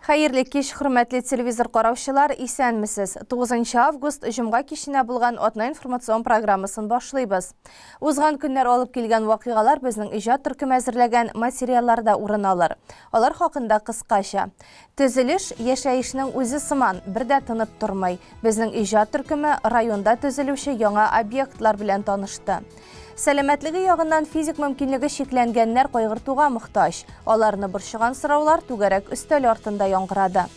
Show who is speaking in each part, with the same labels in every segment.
Speaker 1: Хәерле кич, хөрмәтле телевизор караучылар, исәнмесез. 9 август, җомга киченә булган атна информацион программасын башлыйбыз. Узган көннәр алып килгән вакыйгалар безнең иҗат төркеме әзерләгән материалларда урын алыр. Алар хакында кыскача. Төзелеш, яшәешнең үзе сыман, бер дә тынып тормый. Безнең иҗат төркеме районда төзелүче яңа объектлар белән танышты. Сәламәтлеге ягыннан физик мөмкинлеге чикләнгәннәр кайгыртуга мохтаҗ. Аларны борчыган сораулар түгәрәк өстәл артында яңгырады.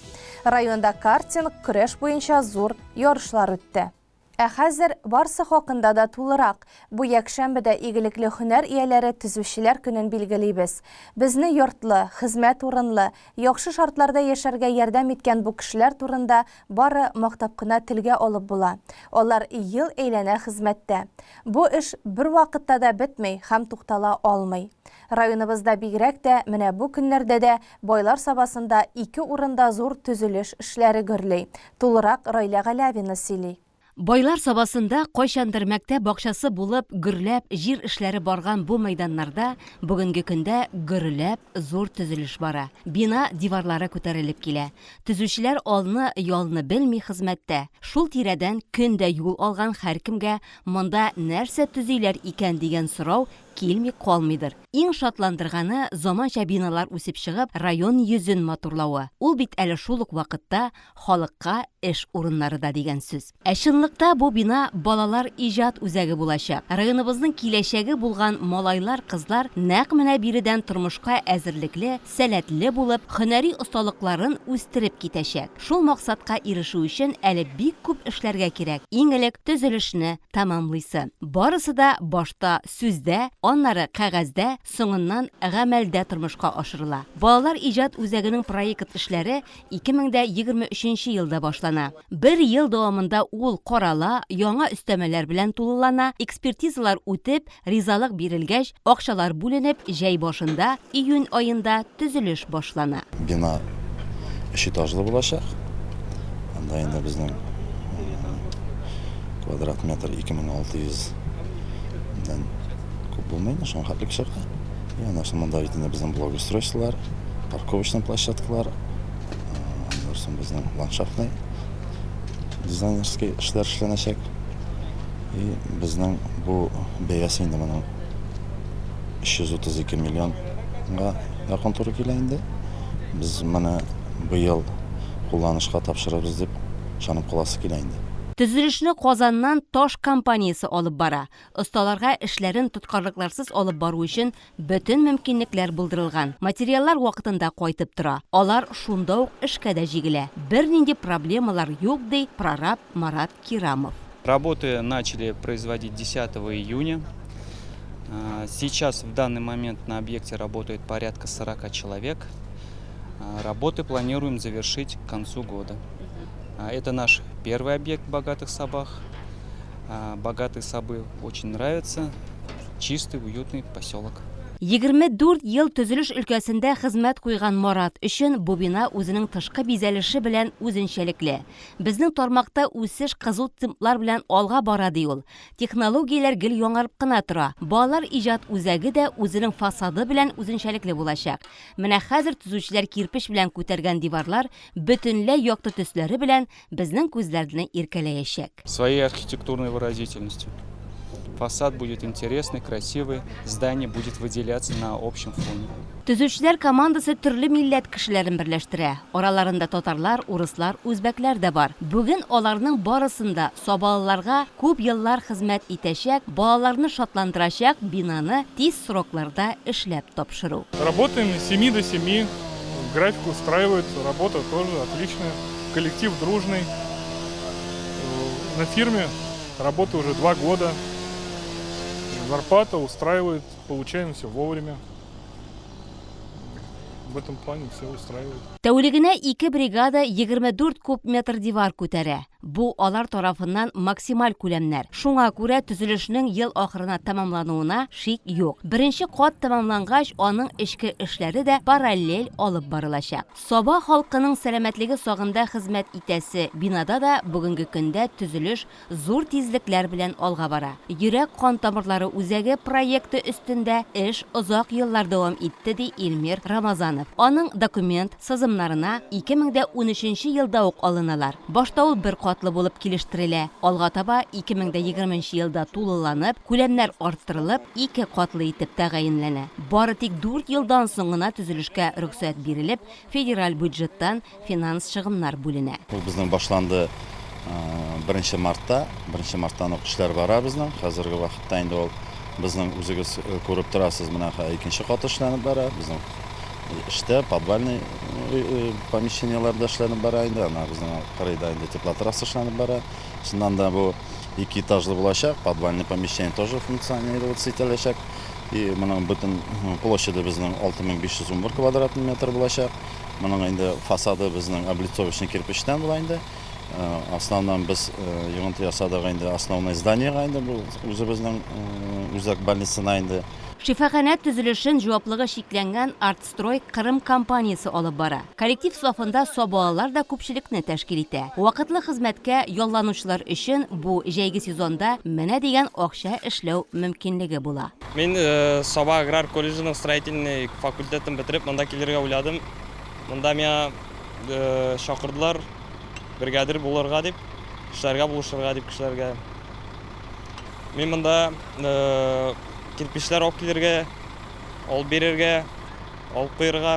Speaker 1: Районда картинг, көрәш буенча зур ярышлар үтте. Ә хәзер барсы хакында да тулырак. Бу якшәмбедә игелекле һөнәр ияләре Төзүчеләр көнен билгелибез. Безне йортлы, хезмәт урынлы, яхшы шартларда яшәргә ярдәм иткән бу кешеләр турында бары мактап кына телгә алып була. Алар ел әйләнә хезмәттә. Бу эш бервакытта да бетми һәм туктала алмый. Районыбызда бигрәк тә менә бу көннәрдә дә Байлар Сабасында ике урында зур төзелеш эшләре гөрли. Тулырак Райлә Галәвина сөйли.
Speaker 2: Байлар Сабасында кайчандыр мәктәп бакчасы булып, гөрләп җир эшләре барган бу мәйданнарда бүгенге көндә гөрләп зур төзелеш бара. Бина диварлары күтәрелеп килә. Төзүчеләр алны, ялны белми хезмәттә. Шул тирәдән көн дә юл алган һәркемгә монда нәрсә төзиләр икән дигән сорау килми калмыйдыр. Иң шатландырганы, заманча биналар үсеп чыгып, район йөзен матурлавы. Ул бит әле шул ук вакытта халыкка эш урыннары да дигән сүз. Ә чынлыкта бу бина балалар иҗат үзәге булачак. Районыбызның киләчәге булган малайлар-кызлар нәкъ менә биредән тормышка әзерлекле, сәләтле булып, һөнәри осталыкларын үстереп китәчәк. Шул максатка ирешү өчен әле бик күп эшләргә кирәк, иң элек төзелешне тәмамлыйсы. Барысы да башта сүздә, аннары кәгазьдә, соңыннан гамәлдә тормышка ашырыла. Балалар иҗат үзәгенең проект эшләре 2023 елда башлана. Бер ел дәвамында ул карала, яңа өстәмәләр белән тулылана, экспертизалар үтеп, Ризалык бирелгәч, акчалар бүленеп, җәй башында, июнь аенда төзелеш башлана.
Speaker 3: Бина өч этажлы булачак. Анда инде безнең квадрат метр 2600 дән күп булмый инде, шуңа хәтлек чыга. И аннан соң монда бит инде безнең благоустройстволар, парковочный площадкалар, аннан соң безнең ландшафтный дизайнерский эшләр эшләнәчәк. И безнең бу бәясе инде моның 332 миллионга якын туры килә инде. Без моны быел кулланышка тапшырырбыз дип ышанып каласы килә инде.
Speaker 2: Төзелешне Казаннан Таш компаниясе алып бара. Осталарга эшләрен тоткарлыкларсыз алып бару өчен Бөтен мөмкинлекләр булдырылган. Материаллар вакытында кайтып тора. Алар шунда ук эшкә дә җигелә. Бернинди проблемалар юк, ди прораб Марат Кирамов.
Speaker 4: Работы начали производить 10 июня. Сейчас в данный момент на объекте работает порядка 40 человек. Работы планируем завершить к концу года. Это наш первый объект в Богатых Сабах. Богатые Сабы очень нравятся. Чистый, уютный поселок.
Speaker 2: 24 ел төзелеш өлкәсендә хезмәт куйган Марат өчен бу бина үзенең тышкы бизәлеше белән үзенчәлекле. Безнең тармакта үсеш кызу темплар белән алга бара, ди ул. Технологияләр гел яңарып кына тора. Балалар иҗат үзәге дә үзенең фасады белән үзенчәлекле булачак. Менә хәзер төзүчеләр кирпеч белән күтәргән диварлар бөтенләй якты төсләре белән безнең күзләрне иркәләячәк.
Speaker 4: Своей архитектурной выразительностью. Фасад будет интересный, красивый, здание будет выделяться на общем фоне.
Speaker 2: Төзүчеләр командасы төрле милләт кешеләрен берләштерә. Араларында татарлар, урыслар, үзбәкләр дә бар. Бүген аларның барысын да сабалыларга күп еллар хезмәт итәчәк, балаларны шатландырачак бинаны тиз срокларда эшләп тапшыру.
Speaker 5: Работаем с семи до семи, график устраивает, работа тоже отличная. Коллектив дружный. На фирме работаю уже два года. Зарплата устраивает, получаем все вовремя. В этом плане все устраивает.
Speaker 2: Тәүлегенә ике бригада 24 куб метр дивар күтәрә. Бу алар тарафыннан максималь күләмнәр. Шуңа күрә төзелешнең ел ахырына тәмамлануына шик юк. Беренче кат тәмамлангач, аның эчке эшләре дә параллель алып барылачак. Саба халкының сәламәтлеге сагында хезмәт итәсе бинада да бүгенге көндә төзелеш зур тизлекләр белән алга бара. Йөрәк-кан тамырлары үзәге проекты өстендә эш озак еллар дәвам итте, ди Илмир Рамазанов. Аның документ сызымнарына 2013 нче елда ук алыналар. Башта ул бер катлы булып килештерелә, алга таба 2020 нче елда тулыланып, күләмнәр арттырылып, ике катлы итеп тәгаенләнә. Бары тик дүрт елдан соң гына төзелешкә рөхсәт бирелеп, федераль бюджеттан финанс чыгымнар бүленә.
Speaker 3: Ул безнең башланды беренче мартта. Беренче марттан ук эшләр бара безнең. Хәзерге вакытта инде ул безнең үзегез күреп торасыз, менә икенче каты эшләнеп бара. Безнең эштә подвальный помещениеләрдә эшләнеп бара инде. Ана безнең кырыйда инде теплотрасса эшләнеп бара. Чыннан да бу ике этажлы булачак, подвальный помещение тоже функционироваться ителәчәк. И моның бөтен площаде безнең 6511 квадратный метр булачак. Моның инде фасады безнең облицовочный кирпичтән була инде. Основном без йогынты ясадык инде основной зданиега инде бу үзебезнең үзәк больницасына инде.
Speaker 2: Шифаханә төзелешен җаваплыгы чикләнгән Артстрой Кырым компаниясе алып бара. Коллектив сафында сабалылар да күпчелекне тәшкил итә. Вакытлы хезмәткә ялланучылар өчен бу җәйге сезонда менә дигән акча эшләү мөмкинлеге була.
Speaker 6: Мин Саба аграр колледжының строительный факультетын бетереп, монда килергә уйладым. Монда миңа чакырдылар бригадир булырга дип, эшләргә булышырга дип кешеләргә. Мин монда кирпечләр алып килергә, алып бирергә, алып куерга,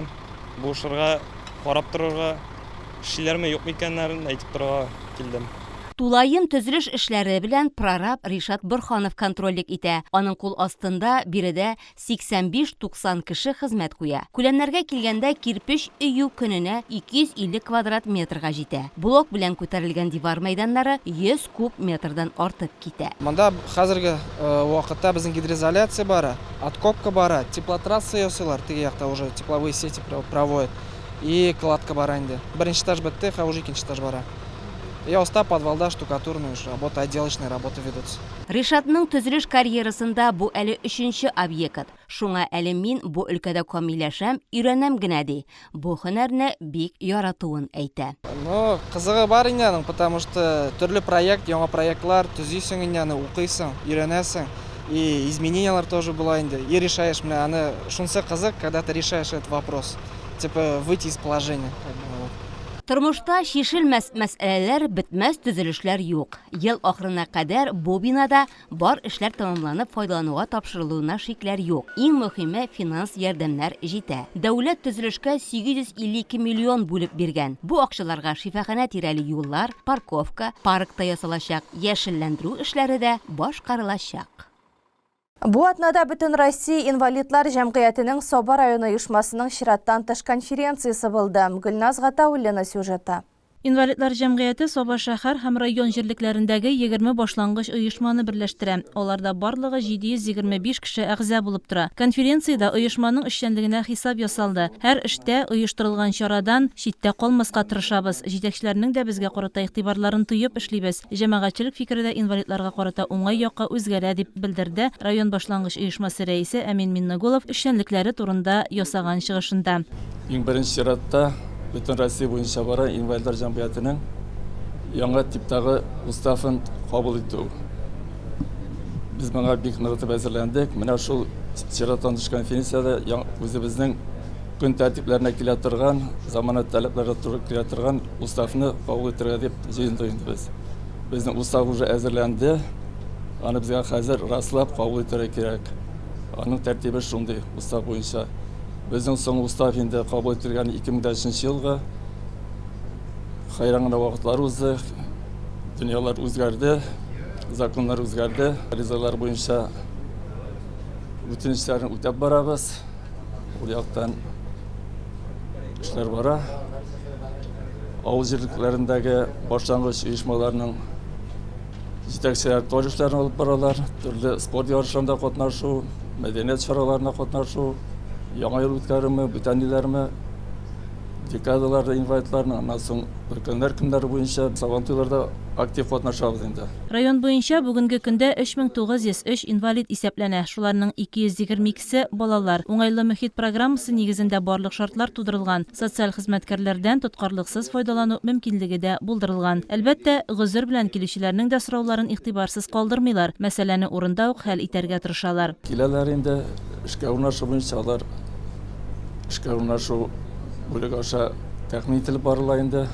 Speaker 6: булышырга, карап торырга, эшлиләрме, юкмы икәннәрен әйтеп торырга килдем.
Speaker 2: Тулаем төзелеш эшләре белән прораб Ришат Борһанов контрольлек итә. Аның кул астында биредә 85-90 кеше хезмәт куя. Күләмнәргә килгәндә, кирпеч өю көненә 250 квадрат метрга җитә. Блок белән күтәрелгән дивар мәйданнары 100 куб метрдан артып китә.
Speaker 7: Монда хәзерге вакытта безнең гидроизоляция бара, откопка бара, теплотрасса ясыйлар, теге якта уже тепловые сети проводят и кладка бара инде. Беренче этаж бетте, хәзер уже икенче этаж бара. И оста подвалда штукатурные уж работы, отделочные работы ведутся.
Speaker 2: Ришатның төзелеш карьерасында бу әле өченче объект. Шуңа әле мин бу өлкәдә камилләшәм, өйрәнәм генә, ди. Бу һөнәрне бик яратуын әйтә.
Speaker 7: Ну, кызыгы бар инде аның, потому что төрле проект, яңа проектлар төзисең инде аны, укыйсың, өйрәнәсең. И изменениялар тоже була инде. И решаешь, менә аны шунысы кызык, когда ты решаешь этот вопрос. Типа выйти из положения. Как бы, вот.
Speaker 2: Тормышта чишелмәс мәсьәләләр, бетмәс төзелешләр юк. Ел ахырына кадәр бу бинада бар эшләр тәмамланып файдалануга тапшырылуына шикләр юк. Иң мөһиме, финанс ярдәмнәр җитә. Дәүләт төзелешкә 852 миллион бүлеп биргән. Бу акчаларга шифаханә тирәли юллар, парковка, парк та ясалачак, яшелләндерү эшләре дә башкарылачак.
Speaker 1: Бу атнада Бөтенроссия инвалидлар җәмгыятенең Саба районы оешмасының чираттан тыш конференциясе булды. Гөлназ Гатауллина сюжеты.
Speaker 8: Инвалидлар җәмгыяте Саба шәһәр һәм район җирлекләрендәге 20 башлангыч оешманы берләштерә. Аларда барлыгы 725 кеше әгъза булып тора. Конференциядә оешманың эшчәнлегенә хисап ясалды. Һәр эштә, оештырылган чарадан читтә калмаска тырышабыз. Җитәкчеләрнең дә безгә карата игътибарларын тоеп эшлибез. Җәмәгатьчелек фикере дә инвалидларга карата уңай якка үзгәрә, дип белдерде район башлангыч оешмасы рәисе Әмин Миннеголов эшчәнлекләре турында ясаган чыгышында.
Speaker 9: Иң беренче чиратта, бөтен Россия буенча бара инвалидлар җәмгыятенең яңа типтагы уставын кабул итү. Без моңа бик ныгытып әзерләндек. Менә шул чираттан тыш конференциядә үзебезнең көн тәртипләренә килә торган, замана таләпләренә туры килә торган уставны кабул итәргә дип җыендык инде без. Безнең устав уже әзерләнде. Аны безгә хәзер раслап кабул итәргә кирәк. Аның тәртибе шундый, устав буенча. Безнең соңгы устав инде кабул ителгән 2003 елгы. Хәйран гына вакытлар узды. Дөньялар үзгәрде, законнар үзгәрде. Ризалар буенча үтенечләрне үтәп барабыз. Ул яктан эшләр бара. Авыл җирлекләрендәге башлангыч оешмаларның җитәкчеләре тоже эшләрен алып баралар. Төрле спорт ярышларында катнашу, мәдәният чараларына катнашу, яңа ел үткәрүме, бүтән ниләрме. Декадаларда инвалидларның, аннан соң өлкәннәр көннәре буенча Сабантуйларда актив катнашабыз инде.
Speaker 8: Район буенча бүгенге көндә 3903 инвалид исәпләнә, шуларның 222 се, балалар. Уңайлы мохит программасы нигезендә барлык шартлар тудырылган, социаль хезмәткәрләрдән тоткарлыксыз файдалану мөмкинлеге дә булдырылган. Әлбәттә, гозер белән килүчеләрнең дә сорауларын игътибарсыз калдырмыйлар, мәсьәләне урында ук хәл итәргә тырышалар.
Speaker 9: Киләләр инде, эшкә урнашу буенча алар эшкә урнашу бүлеге аша тәкъмин ителеп барыла инде.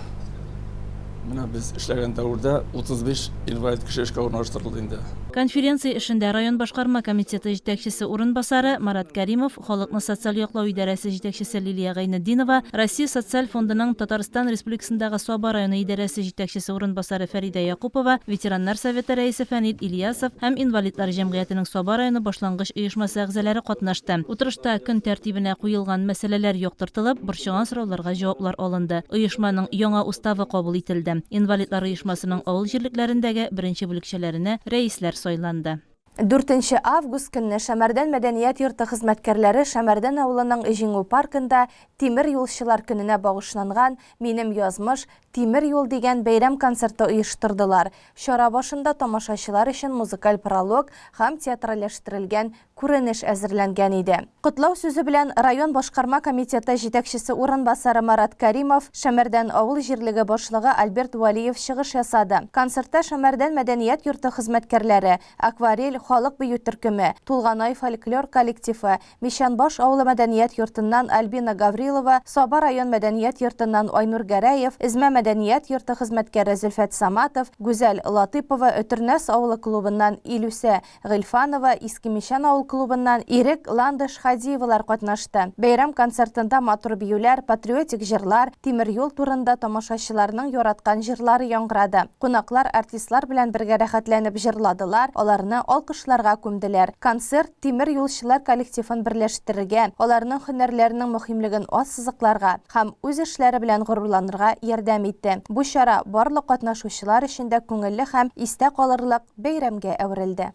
Speaker 9: Менә без эшләгән дәвердә 35 инвалид кеше эшкә урнаштырылды инде.
Speaker 8: Конференция эшендә район башкарма комитеты җитәкчесе урынбасары Марат Кәримов, халыкны социаль яклау идарәсе җитәкчесе Лилия Гайнетдинова, Россия Социаль фондының Татарстан Республикасындагы Саба районы идарәсе җитәкчесе урынбасары Фәридә Якупова, ветераннар советы рәисе Фәнил Ильясов һәм инвалидлар җәмгыятенең Саба районы башлангыч оешмасы әгъзалары катнашты. Утырышта көн тәртибенә куелган мәсьәләләр яктыртылып, борчыган сорауларга җаваплар алынды. Оешманың яңа уставы кабул ителде. Инвалидлар оешмасының авыл җирлекләрендәге беренче бүлекчәләренә рәисләр сайланды.
Speaker 1: Дүртенче август көнне Шәмәрдән мәдәният йорты хезмәткәрләре Шәмәрдән авылының Җиңү паркында Тимер юлчылар көненә багышланган Минем язмыш, тимер юл дигән бәйрәм концерты оештырдылар. Чара башында тамашачылар өчен музыкаль пролог һәм театральләштерелгән күренеш әзерләнгән иде. Котлау сүзе белән район башкарма комитеты җитәкчесе урынбасары Марат Кәримов, Шәмәрдән авыл җирлеге башлыгы Альберт Вәлиев чыгыш ясады. Концертта Шәмәрдән мәдәният йорты хезмәткәрләре, Акварель халык бию төркеме, Тулганай фольклор коллективы, Мещанбаш авылы мәдәният йортыннан Альбина Гаврилова, Саба район мәдәният йортыннан Айнур Гәрәев, Эзмә мәдәният йорты хезмәткәре Зөлфәт Саматов, Гүзәл Латыйпова, Өтернәс авылы клубыннан Илүсә Гыйльфанова, Иске Мичән авыл клубыннан Ирек, Ландыш Хадиевалар катнашты. Бәйрәм концертында матур биюләр, патриотик җырлар, тимер юл турында тамашачыларның яраткан җырлары яңгырады. Кунаклар артистлар белән бергә рәхәтләнеп җырладылар, аларны алкышларга күмделәр. Концерт тимер юлчылар коллективын берләштерергә, аларның һөнәрләренең мөһимлеген ассызыкларга һәм үз эшләре белән горурланырга ярдәм итте. Бу чара барлык катнашучылар өчен дә күңелле һәм истә калырлык бәйрәмгә әверелде.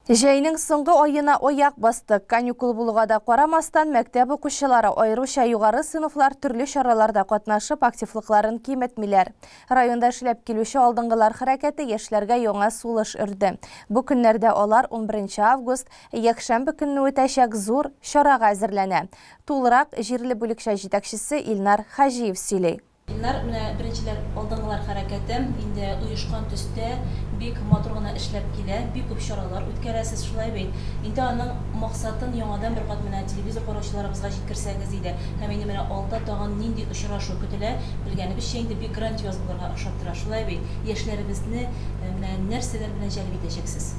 Speaker 1: Җәйнең соңгы аена аяк бастык. Каникул булуга да карамастан, мәктәп укучылары, аеруча югары сыйныфлар төрле чараларда катнашып, активлыкларын киметмиләр. Районда эшләп килүче Алдынгылар хәрәкәте яшьләргә яңа сулыш өрде. Бу көннәрдә алар унберенче август, якшәмбе көнне үтәчәк зур чарага әзерләнә. Тулырак җирле бүлекчә җитәкчесе Илнар Хаҗиев сөйли.
Speaker 8: Илнар, менә беренчеләр, Алдынгылар хәрәкәте инде оешкан төстә бик матур гына эшләп килә, бик күп чаралар үткәрәсез, шулай бит? Инде аның максатын яңадан бер кат менә телевизор караучыларыбызга җиткерсәгез иде. Һәм инде менә алда тагын нинди очрашу көтелә, белгәнебезчә инде бик грандиоз булырга охшап тора, шулай бит? Яшьләребезне менә нәрсәләр белән җәлеп итәчәксез?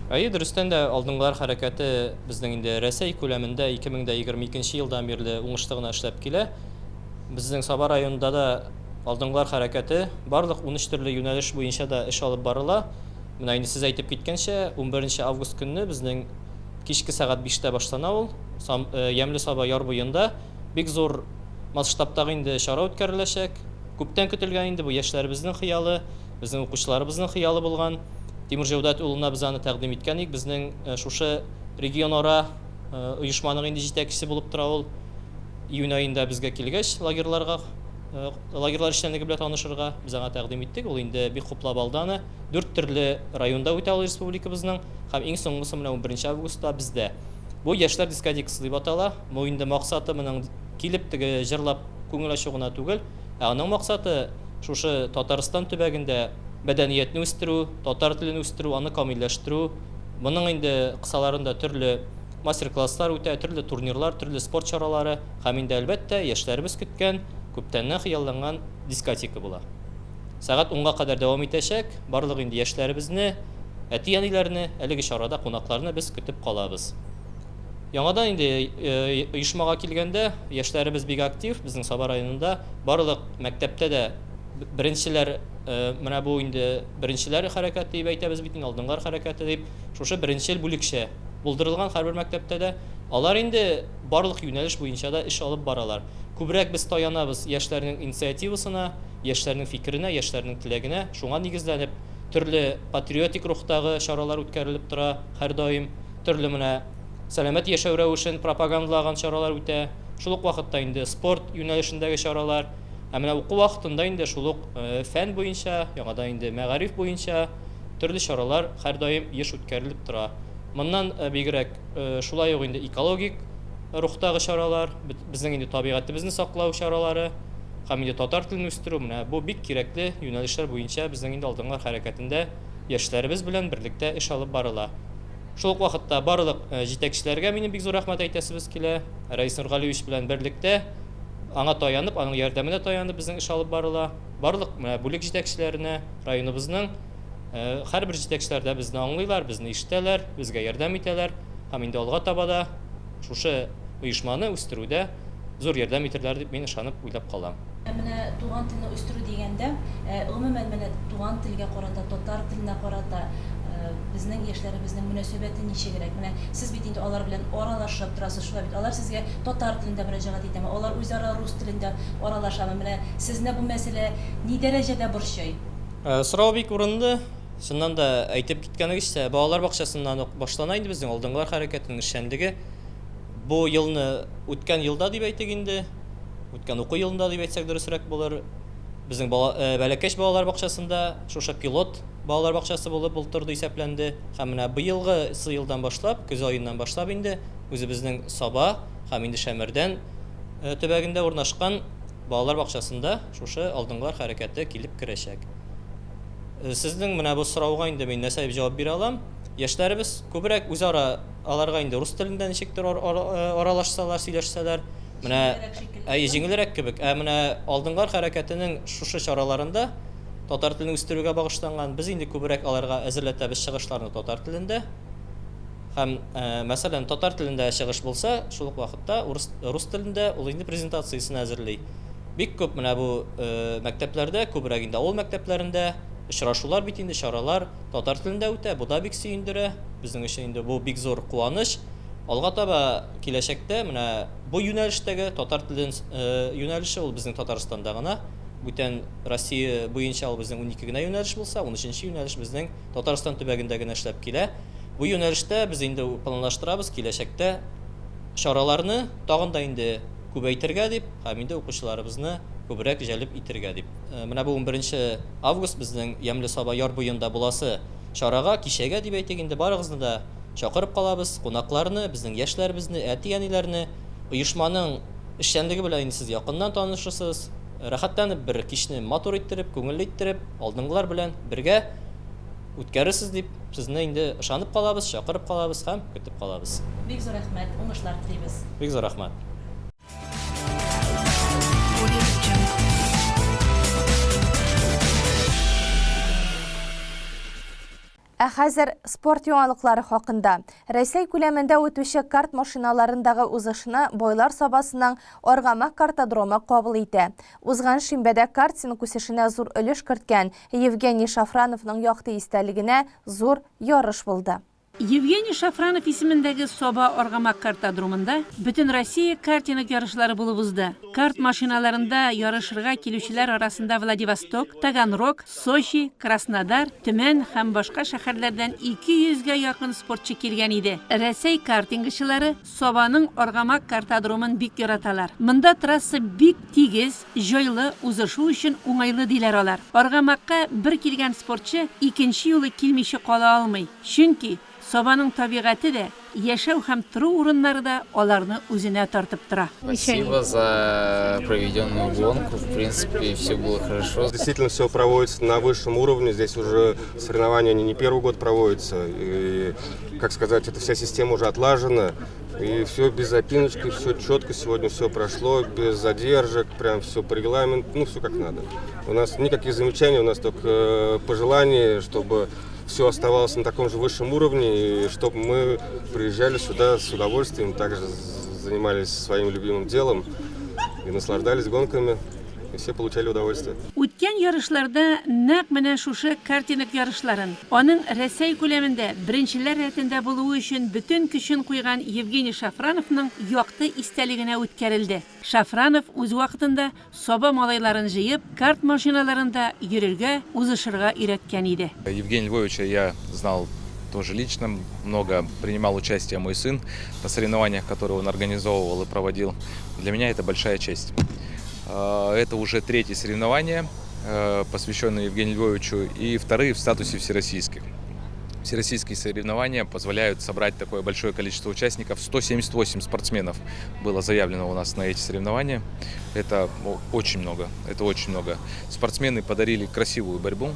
Speaker 6: Әйе, дөрестән дә, Алдынгылар хәрәкәте безнең инде Рәсәй күләмендә 2022 елдан бирле уңышлы гына эшләп килә. Безнең Саба районында да Алдынгылар хәрәкәте барлык 13 төрле юнәлеш буенча да эш алып барыла. Менә инде сез әйтеп киткәнчә, 11 август көнне безнең кичке сәгать биштә башлана ул. Сам, э, Ямьле Саба яр буенда бик зур масштабтагы инде чара үткәреләчәк. Күптән көтелгән инде бу яшьләребезнең хыялы, безнең укучыларыбызның хыялы булган. Тимур Җәүдәт улына без аны тәкъдим иткән идек. Безнең э, шушы регионара э, оешманың инде җитәкчесе булып тора ул. Июнь аенда безгә килгәч, лагерьларга, лагерьлар эшчәнлеге белән танышырга, без аңа тәкъдим иттек. Ул инде бик хуплап алды аны. Дүрт төрле районда үтә ул республикабызның һәм иң соңгысы менә 11 августта бездә. Бу яшьләр дискотекасы дип атала. Бу инде максаты моның килеп теге җырлап күңел ачу гына түгел, ә аның максаты шушы Татарстан төбәгендә мәдәниятне үстерү, татар телен үстерү, аны камилләштерү. Моның инде кысаларында төрле Мастер-класслар үтә, төрле турнирлар, төрле спорт чаралары һәм инде, әлбәттә, яшьләребез көткән, күптәннән хыялланган дискотека була. Сәгать унга кадәр дәвам итәчәк. Барлык инде яшьләребезне, әти-әниләрне, әлеге чарада кунакларны без көтеп калабыз. Яңадан инде оешмага килгәндә, яшьләребез бик актив, безнең Саба районында барлык мәктәптә дә беренчеләр, менә бу инде беренчеләр хәрәкәте дип әйтәбез бит инде, алдынгылар хәрәкәте дип, шушы беренчел бүлекчә булдырылган һәрбер мәктәптә дә. Алар инде барлык юнәлеш буенча да эш алып баралар. Күбрәк без таянабыз яшьләрнең инициативасына, яшьләрнең фикеренә, яшьләрнең теләгенә. Шуңа нигезләнеп, төрле патриотик рухтагы чаралар үткәрелеп тора һәрдаим. Төрле менә сәламәт яшәү рәвешен пропагандалаган чаралар үтә. Шул ук вакытта инде спорт юнәлешендәге чаралар. Ә менә уку вакытында инде шул ук фән буенча, яңадан инде мәгариф буенча төрле чаралар һәрдаим еш үткәрелеп тора. Моннан бигрәк, шулай ук инде экологик рухтагы чаралар, безнең инде табигатебезне саклау чаралары һәм инде татар телен үстерү, менә бу бик кирәкле юнәлешләр буенча безнең инде Алдынгылар хәрәкәтендә яшьләребез белән берлектә эш алып барыла. Шул ук вакытта барлык җитәкчеләргә минем бик зур рәхмәт әйтәсебез килә. Рәис Нургалиевич белән берлектә, аңа таянып, аның ярдәменә таянып безнең эш алып барыла. Барлык менә бүлек җитәкчеләренә, районыбызның һәрбер җитәкчеләр дә безне аңлыйлар, безне ишетәләр, безгә ярдәм итәләр һәм инде алга таба да шушы оешманы үстерүдә зур ярдәм итерләр дип мин ышанып уйлап калам.
Speaker 8: Ә менә туган телне үстерү дигәндә, гомумән, менә туган телгә карата, татар теленә карата безнең яшьләребезнең мөнәсәбәте ничегрәк? Менә сез бит инде алар белән аралашып торасыз, шулай бит? Алар сезгә татар телендә мөрәҗәгать итәме? Алар үзара рус телендә аралашамы? Менә сезне бу мәсьәлә ни дәрәҗәдә борчый?
Speaker 6: Сорау бик урынлы. Чыннан да, әйтеп киткәнегезчә, балалар бакчасыннан ук башлана инде безнең Алдынгылар хәрәкәтенең эшчәнлеге. Бу елны, үткән елда дип әйтик инде, Үткән уку елында дип әйтсәк дөресрәк булыр. Безнең бала, э, Бәләкәч балалар бакчасында шушы пилот балалар бакчасы булып бултырды исәпләнде. Һәм менә быелгы елдан башлап, көз аеннан башлап инде үзебезнең Саба һәм инде Шәмәрдән э, төбәгендә урнашкан балалар бакчасында шушы алдынгылар хәрәкәте килеп керәчәк. Э, сезнең менә бу сорауга инде мин нәрсә дип җавап бирә алам? Яшьләребез күбрәк үзара аларга инде рус телендә ничектер аралашсалар, сөйләшсәләр, Менә әйе, җиңелрәк кебек. Ә менә Алдынгылар хәрәкәтенең шушы чараларында татар телен үстерүгә багышланган, без инде күбрәк аларга әзерләтәбез чыгышларны татар телендә. Һәм, мәсәлән, татар телендә чыгыш булса, шул ук вакытта урыс, рус телендә ул инде презентациясен әзерли. Бик күп менә бу мәктәпләрдә, күбрәк инде авыл мәктәпләрендә очрашулар бит инде, чаралар татар телендә үтә. Бу да бик сөендерә. Безнең өчен инде бу бик зур куаныч. Алга таба киләчәктә менә бу юнәлештәге татар телен юнәлеше ул безнең Татарстанда гына. Бүтән Россия буенча ул безнең 12 генә юнәлеш булса, 13 юнәлеш безнең Татарстан төбәгендә генә эшләп килә. Бу юнәлештә без инде планлаштырабыз киләчәктә чараларны тагын да инде күбәйтергә дип һәм инде укучыларыбызны күбрәк җәлеп итергә дип. Менә бу 11 август безнең Ямьле Саба яр буенда буласы чарага, кичәгә дип әйтик инде, барыгызны да Чакырып калабыз, кунакларны, безнең яшьләребезне, әти-әниләрне. Оешманың эшчәнлеге белән инде сез якыннан танышырсыз. Рәхәтләнеп бер кичне матур иттереп, күңелле иттереп, алдынгылар белән бергә үткәрерсез дип, сезне инде ышанып калабыз, чакырып калабыз һәм көтеп калабыз.
Speaker 8: Бик зур рәхмәт, уңышлар телибез.
Speaker 6: Бик зур рәхмәт.
Speaker 1: Ә хәзер спорт яңалыклары хакында. Рәсәй күләмендә үтүче карт машиналарындагы узышны Байлар Сабасының Аргамак картодромы кабул итә. Узган шимбәдә картинг үсешенә зур өлеш керткән Евгений Шафрановның якты истәлегенә зур ярыш булды.
Speaker 10: Евгений Шафранов исемендәге Саба Аргамак картодромында Бөтенроссия картинг ярышлары булып узды. Карт машиналарында ярышырга килүчеләр арасында Владивосток, Таганрог, Сочи, Краснодар, Төмән һәм башка шәһәрләрдән 200 гә якын спортчы килгән иде. Рәсәй картингчылары Сабаның Аргамак картодромын бик яраталар. Монда трасса бик тигез, җайлы, узышу өчен уңайлы, диләр алар. Аргамакка бер килгән спортчы икенче юлы килмичә кала алмый. Чөнки Сабаның табигате дә, яшәү һәм тору урыннары да аларны үзенә тартып тора.
Speaker 11: Спасибо за проведенную гонку. В принципе, все было хорошо.
Speaker 12: Действительно, все проводится на высшем уровне. Здесь уже соревнования они не первый год проводятся. И, как сказать, эта вся система уже отлажена. И все без запиночки, все четко сегодня все прошло, без задержек, прям все по регламенту, ну все как надо. У нас никаких замечаний, у нас только пожелания, чтобы все оставалось на таком же высшем уровне, и чтобы мы приезжали сюда с удовольствием, также занимались своим любимым делом и наслаждались гонками, и все получали удовольствие.
Speaker 10: Үткән ярышларда нәкъ менә шушы картинг ярышларын, аның Рәсәй күләмендә беренчеләр рәтендә булуы өчен бөтен көчен куйган Евгений Шафрановның якты истәлегенә үткәрелде. Шафранов үз вакытында Саба малайларын җыеп, карт машиналарында йөрергә, узышырга өйрәткән иде.
Speaker 13: Евгения Львовича я знал тоже лично, много принимал участие мой сын на соревнованиях, которые он организовывал и проводил. Для меня это большая честь. Это уже третье соревнование, посвященное Евгению Львовичу, и вторые в статусе всероссийских. Всероссийские соревнования позволяют собрать такое большое количество участников. 178 спортсменов было заявлено у нас на эти соревнования. Это очень много. Это очень много. Спортсмены подарили красивую борьбу.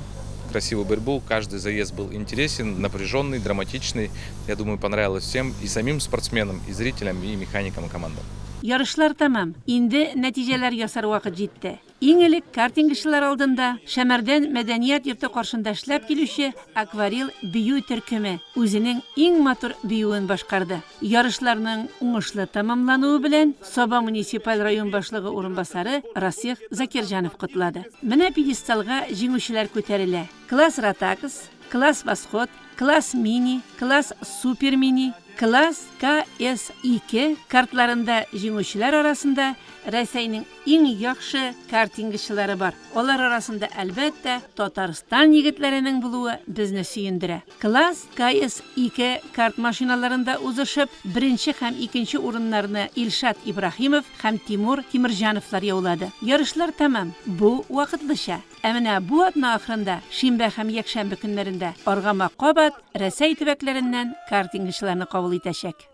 Speaker 13: Красивую борьбу. Каждый заезд был интересен, напряженный, драматичный. Я думаю, понравилось всем, и самим спортсменам, и зрителям, и механикам, и командам.
Speaker 10: Ярышлар тәмам. Инде нәтиҗәләр ясар вакыт җитте. Иң элек картингчылар алдында Шәмәрдән мәдәният йорты каршында эшләп килүче Акварил бию төркеме үзенең иң матур биюен башкарды. Ярышларның уңышлы тәмамлануы белән Саба муниципаль район башлыгы урынбасары Расих Закирҗанов котлады. Менә пьедесталга җиңүчеләр күтәрелә. Класс Ротакс, Класс Восход, Класс Мини, Класс Супер Мини, Класс КС-2 картларында җиңүчеләр арасында Рәсәйнең иң яхшы картингчылары бар. Алар арасында, әлбәттә, Татарстан егетләренең булуы безне сөендерә. Класс КС-2 карт машиналарында узышып, беренче һәм икенче урыннарны Илшат Ибраһимов һәм Тимур Тимерҗановлар яулады. Ярышлар тәмам. Бу вакытлыча. Ә менә бу атна ахырында, шимбә һәм якшәмбе көннәрендә Аргамак кабат Рәсәй төбәкләреннән картингчыларны кабул итәчәк.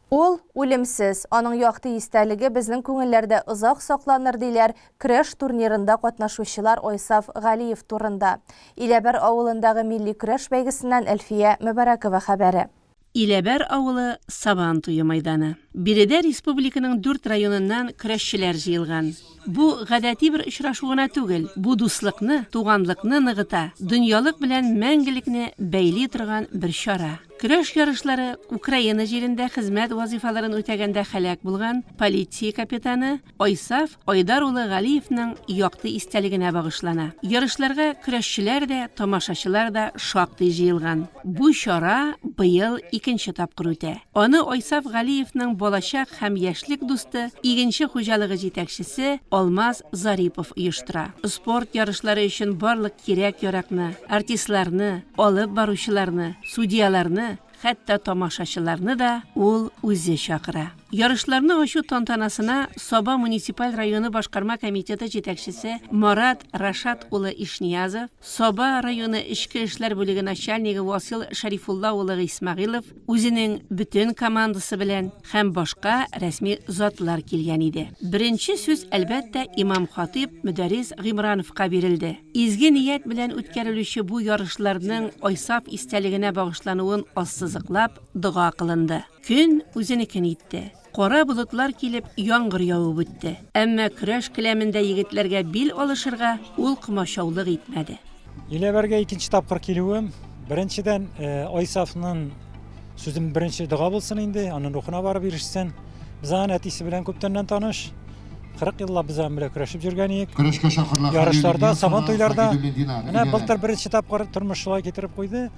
Speaker 1: Ул, үлемсез, аның якты истәлеге безнең күңелләрдә озак сакланыр, диләр көрәш турнирында катнашучылар Айсаф Галиев турында. Иләбәр авылындагы милли көрәш бәйгесеннән Әлфия Мөбарәкова хәбәре.
Speaker 10: Иләбәр авылы, Сабан туе майданы. Биредә республиканың дүрт районыннан көрәшчеләр җыелган. Бу гадәти бер очрашу гына түгел, бу дуслыкны, туганлыкны ныгыта, дөньялык белән мәңгелекне бәйли торган бер чара. Көрәш ярышлары Украина җирендә хезмәт вазыйфаларын үтәгәндә һәлак булган полиция капитаны Айсаф Айдар улы Галиевның якты истәлегенә багышлана. Ярышларга көрәшчеләр дә, тамашачылар да шактый җыелган. Бу чара быел икенче тапкыр үтә. Аны Айсаф Галиевның балачак һәм яшьлек дусты, Игенче хуҗалыгы җитәкчесе Алмаз Зарипов оештыра. Спорт ярышлары өчен барлык кирәк-яракны, артистларны, алып баручыларны, судьяларны, хәтта тамашачыларны да ул үзе чакыра. Ярышларны ачу тантанасына Саба муниципаль районы башкарма комитеты җитәкчесе Марат Рашат улы Ишниязов, Саба районы эчке эшләр бүлеге начальнигы Васил Шәрифулла улы Гыйсмагыйлов үзенең бөтен командасы белән һәм башка рәсми затлар килгән иде. Беренче сүз, әлбәттә, имам-хатыйб Мөдәррис Гыймрановка бирелде. Изге ният белән үткәрелүче бу ярышларның Айсаф истәлегенә багышлануын ассызыклап, дога кылынды. Көн үзенекен итте. Кара болытлар килеп, яңгыр явып үтте. Әмма көрәш келәмендә егетләргә бил алышырга ул комачаулык итмәде.
Speaker 14: Иләбәргә икенче тапкыр килүем. Беренчедән, Айсафның сүзем беренче дога булсын инде, аның рухына барып ирешсен. Без аның әтисе белән күптәннән таныш. 40 еллап без аның белән көрәшеп йөргән идек.
Speaker 15: Көрәшкә чакырыла
Speaker 14: Ярышларда, Сабан туйларда. Менә былтыр беренче тапкыр тормыш шулай китереп куйды.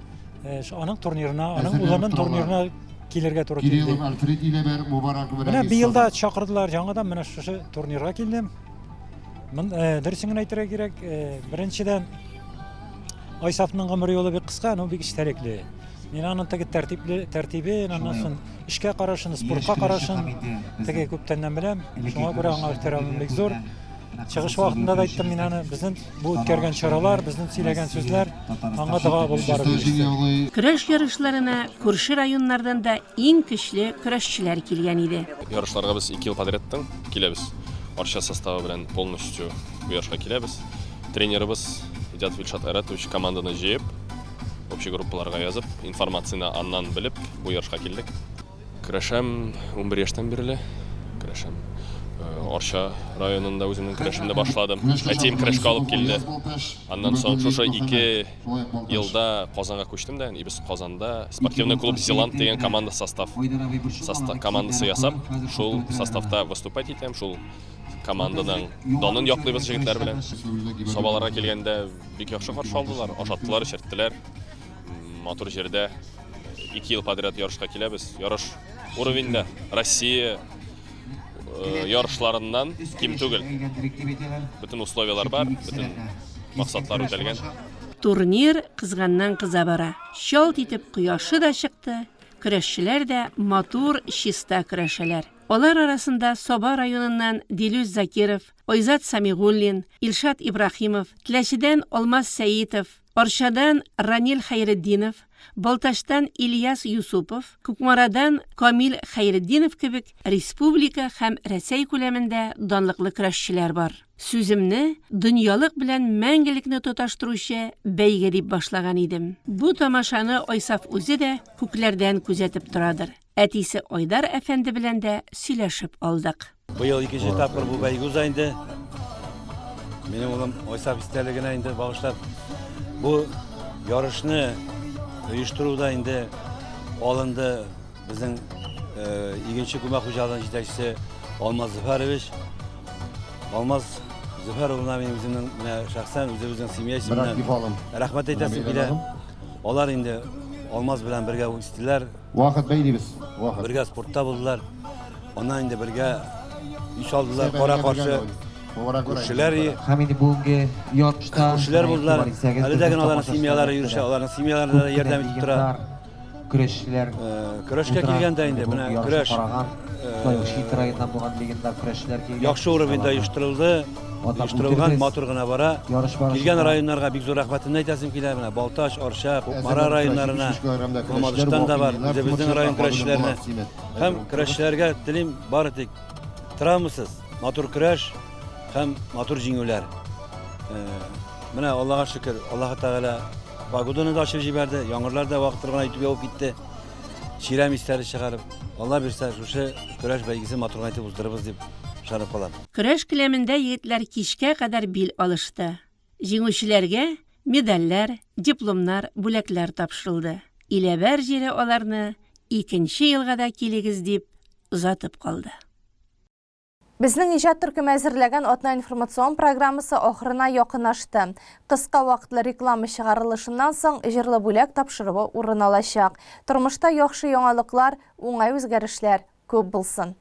Speaker 14: Э, аның турнирына, аның улының турнирына килергә туры килде.
Speaker 15: Альфред Иләбәр Мубарак
Speaker 14: Менә быел да чакырдылар яңадан менә шушы турнирга килдем. Э, дөресен генә әйтергә кирәк, э, беренчедән Айсафның гомер юлы бик кыска, но бик эчтәлекле. Мин аның теге тәртипле тәртибен, аннан соң эшкә карашын, спортка карашын теге күптәннән беләм. Шуңа күрә аңа ихтирамым бик зур. Чыгыш вакытында да әйттем мин аны, безнең бу үткәргән чаралар, безнең сөйләгән сүзләр аңа дога булып барып иреште.
Speaker 10: Көрәш ярышларына күрше районнардан да иң көчле көрәшчеләр килгән иде.
Speaker 16: Ярышларга без ике ел подрядтан киләбез. Арча составы белән полностью бу ярышка киләбез. Тренерыбыз Идиатов Илшат Айратович команданы җыеп, общий группаларга язып, информацияне аннан белеп, бу ярышка килдек. Көрәшәм 11 яшьтән бирле. Көрәшәм. Э, Арча районында үземнең көрәшемне башладым. Әтием көрәшкә алып килде. Аннан соң шушы ике елда Казанга күчтем дә, и без Казанда спортивный клуб Зеланд дигән команда состав, состав командасы ясап, шул составта выступать итәм, шул команданың данын яклыйбыз җегетләр белән. Сабаларга килгәндә бик яхшы каршы алдылар, ашаттылар, эчерттеләр. Матур җирдә ике ел подряд ярышка киләбез. Ярыш уровеньда Россия э, ярышларыннан ким түгел. Бөтен условияләр бар, бөтен максатлар үтәлгән.
Speaker 10: Турнир кызганнан кыза бара. Чалт итеп кояшы да чыкты, көрәшчеләр дә матур, чиста көрәшәләр. Алар арасында Саба районыннан Дилүс Закиров, Айзат Самигуллин, Илшат Ибраһимов, Теләчедән Алмаз Сәитов, Арчадан Ранил Хәйретдинов, Балтачтан Ильяс Юсупов, Кукмарадан Камил Хәйретдинов кебек республика һәм Рәсәй күләмендә данлыклы көрәшчеләр бар. Сүземне дөньялык белән мәңгелекне тоташтыручы бәйге дип башлаган идем. Бу тамашаны Айсаф үзе дә күкләрдән күзәтеп торадыр. Әтисе Айдар әфәнде белән дә сөйләшеп алдык.
Speaker 9: Быел икенче тапкыр бу бәйге уза инде. Минем улым Айсаф истәлегенә инде багышлап бу ярышны оештыруда инде алынды безнең э, Игенче күмәк хуҗалыгының җитәкчесе Алмаз Зөфәрович. Алмаз Зөфәр улына мин үземнең менә шәхсән үзебезнең семья исеменнән рәхмәт әйтәсем килә. Алар инде Алмаз белән бергә үстеләр.
Speaker 15: Вакыт бәйлибез. Вакыт.
Speaker 9: Бергә спортта булдылар. Аннан инде бергә өй салдылар, кара каршы күршеләр.
Speaker 17: Һәм инде бүгенге ярышта
Speaker 9: күршеләр булдылар. Әле дә генә аларның семьялары йөрешә, аларның семьяларына да ярдәм итеп тора.
Speaker 17: Көрәшчеләр.
Speaker 9: Көрәшкә килгәндә инде менә көрәш.
Speaker 17: Шулай ук чит районнан булган легендар көрәшчеләр килгән.
Speaker 9: Яхшы уровеньда оештырылды. Оештырылган, матур гына бара. Килгән районнарга бик зур рәхмәтемне әйтәсем килә. Менә Балтач, Арча, Кукмара районнарына, Мамадыштан да бар, үзебезнең район көрәшчеләренә. Һәм көрәшчеләргә телим бары тик травмасыз, матур көрәш һәм матур җиңүләр. Менә Аллага шөкер, Аллаһы Тәгалә погоданы да ачып җибәрде, яңгырлар да вакытлы гына итеп явып китте. Чирәм исләре чыгарып, Алла бирсә, шушы көрәш бәйгесен матур гына итеп уздырырбыз дип ышанып калам.
Speaker 10: Көрәш келәмендә егетләр кичкә кадәр бил алышты. Җиңүчеләргә медальләр, дипломнар, бүләкләр тапшырылды. Иләбәр җире аларны икенче елга да килегез дип озатып калды.
Speaker 1: Безнең иҗат төркеме әзерләгән атна информацион программасы ахырына якынлашты. Кыска вакытлы реклама чыгарылышыннан соң җырлы бүләк тапшыруы урын алачак. Тормышта яхшы яңалыклар, уңай үзгәрешләр күп булсын.